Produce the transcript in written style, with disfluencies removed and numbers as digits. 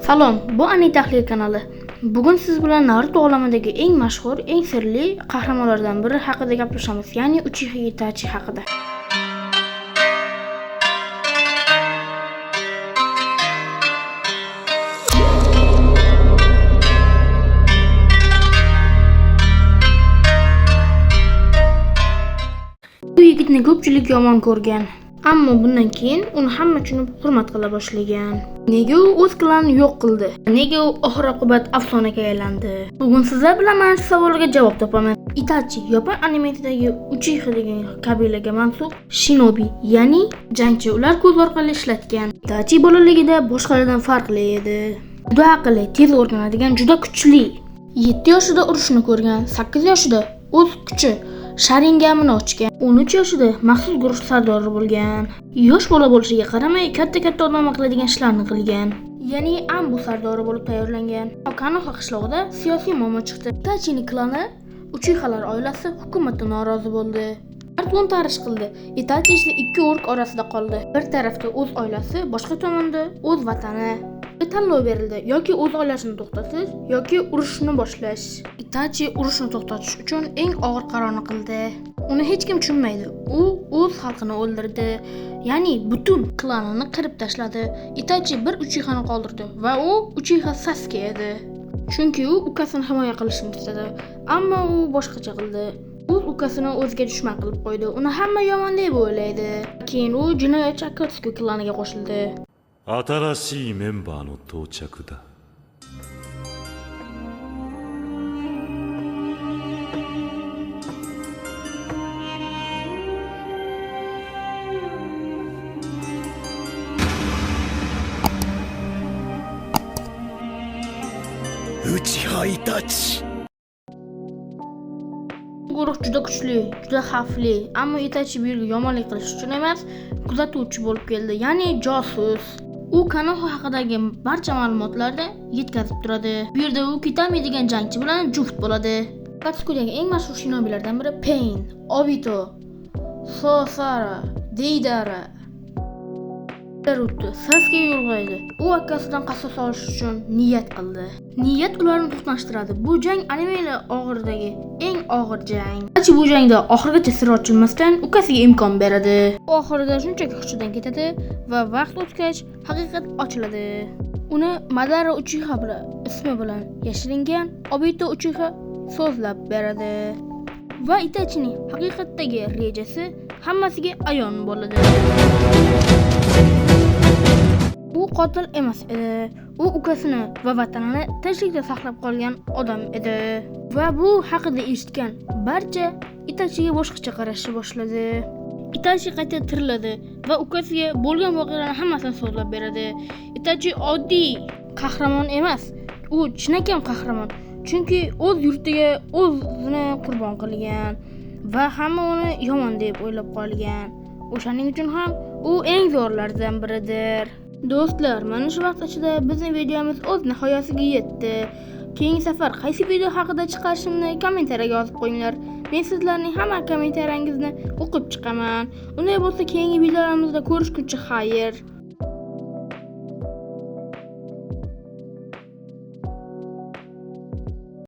Salom, bu Ani Tahlil kanali. Bugun siz bilan Naruto olamidagi eng mashhur, eng sirli qahramonlardan biri haqida gaplashamiz, ya'ni Uchiha Itachi haqida. Bu yigitni ko'pchilik yomon ko'rgan. Ammo bundan keyin uni hamma tushunib hurmat qila boshlagan. Nega u o'z klanini yo'q qildi? Nega u oxir-oqibat afsonaga aylandi? Bugun sizlar bilan mana shu savolga javob topaman. Itachi Yapon animesidagi Uchiha degan qabilaga mansub shinobi, ya'ni jangchi, ular ko'z orqali ishlatgan. Itachi bolaligida boshqalardan farqli edi. Juda aqlli, tez o'rganadigan, juda kuchli. 7 yoshida urushni ko'rgan, 8 yoshida o'z kuchi Sharinganini ochgan. 13 yoshida maxsus guruh sardori bo'lgan. Yosh bola bo'lishiga qaramay katta-katta odamlar qiladigan ishlarni qilgan. Ya'ni Ambu sardori bo'lib tayyorlangan. Konoha qishlog'ida siyosiy muammo chiqdi. Itachining klani Uchihalar oilasi hukumatdan norozi bo'ldi. To'ntarish qildi. Itachi esa ikki o'rk orasida qoldi. Bir tarafda o'z oilasi, boshqa tomonda o'z vatani. Tanlov berildi: yoki o'z oilasini to'xtatish, yoki urushni boshlash. Itachi urushni to'xtatish uchun eng og'ir qarorni qildi. Uni hech kim tushunmaydi. U o'z xalqini o'ldirdi, ya'ni butun klanini qirib tashladi. Itachi bir Uchihani qoldirdi va u Uchiha Sasuke edi. Chunki u ukasini himoya qilishni istadi, ammo u boshqacha qildi. O'z ukasini o'ziga dushman qilib qo'ydi. Uni hamma yomon deb o'ylaydi. Keyin u jinoyatchi Akatsuki klaniga qo'shildi. 新しいメンバーの到着だ。内派イタチ。 Guruh juda kuchli, juda xavfli, ammo Itachi bu yerga yomonlik qilish uchun emas, kuzatuvchi bo'lib keldi, ya'ni josus. U Konoha haqidagi barcha ma'lumotlarni yetkazib turadi. Bu yerda u Kitami degan jangchi bilan juft bo'ladi. Akatsukidagi eng mashhur shinobilardan biri Pain, Obito, Sosara, Deidara. Naruto Sasuke yo'lg'aydi. U akasidan qasos olish uchun niyat qildi. Niyat ularni to'qnashtiradi. Bu jang animelar og'iridagi eng og'ir jang. Itachi bu jangda oxirigacha sir ochilmasdan ukasiga imkon beradi. U oxirida shunchaki hushidan ketadi va vaqt o'tgach haqiqat ochiladi. Uni Madara Uchiha bilan ismi bilan yashiringan Obito Uchiha so'zlab beradi. Va Itachining haqiqatdagi rejasi hammasiga ayon bo'ladi. U qotil emas edi. U ukasini va vatanini tinchlikda saqlab qolgan odam edi. Va bu haqida eshitgan barcha Itachiga boshqacha qarashni boshladi. Itachi qayta tiriladi va ukasiga bo'lgan voqealarni hammasini so'zlab beradi. Itachi oddiy qahramon emas, u chinakam qahramon. Chunki o'z yurtiga o'zini qurbon qilgan va hamma uni yomon deb o'ylab qolgan. O'shaning uchun ham u eng zo'rlardan biridir. Do'stlar, mana shu vaqt ichida bizning videomiz o'z nihoyasiga yetdi. Keyingi safar qaysi video haqida chiqarishimni kommentariyaga yozib qo'yinglar. Men sizlarning hamma kommentariyangizni o'qib chiqaman. Unday bo'lsa, keyingi videolarimizda ko'rishguncha xayr.